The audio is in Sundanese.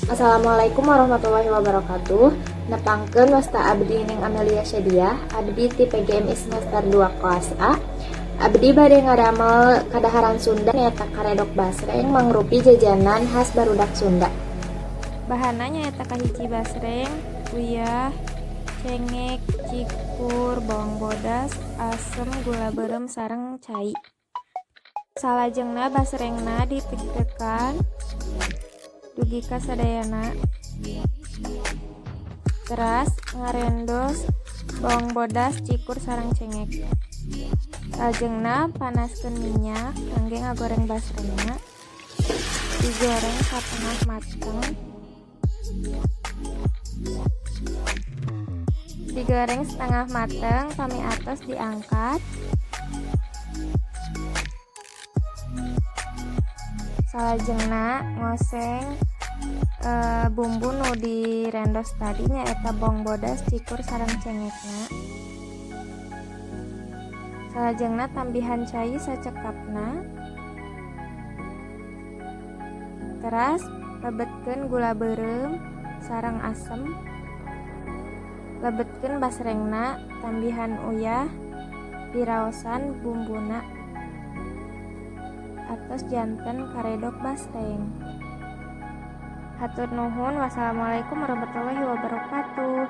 Assalamualaikum warahmatullahi wabarakatuh. Nepangkeun wasta abdi Ning Amelia Syadiah, abdi ti PGMI semester 2 kelas A. Abdi bade ngadamel kadaharan Sunda nyaeta karedok basreng mangrupi jajanan khas barudak Sunda. Bahanna nyaeta kahiji basreng, uyah, cengek, cikur, bawang bodas, asem, gula beureum sareng cai. Salajengna basrengna ditektekan dugi ka sadayana. Teras ngarendos bawang bodas, cikur sareng cengek. Salajengna panaskeun minyak kangge ngagoreng basrengna. Digoreng satengah mateng. Digoreng setengah mateng, pami atos diangkat. Salajengna ngoseng bumbu nu direndos tadi nyaeta bawang bodas, cikur sareng cengekna. Salajengna tambihan cai sacekapna. Teras lebetkeun gula beureum sareng asem. Lebetkeun basrengna, tambihan uyah, diraosan bumbuna. Atos janten karedok basreng. Hatur nuhun, wassalamualaikum warahmatullahi wabarakatuh.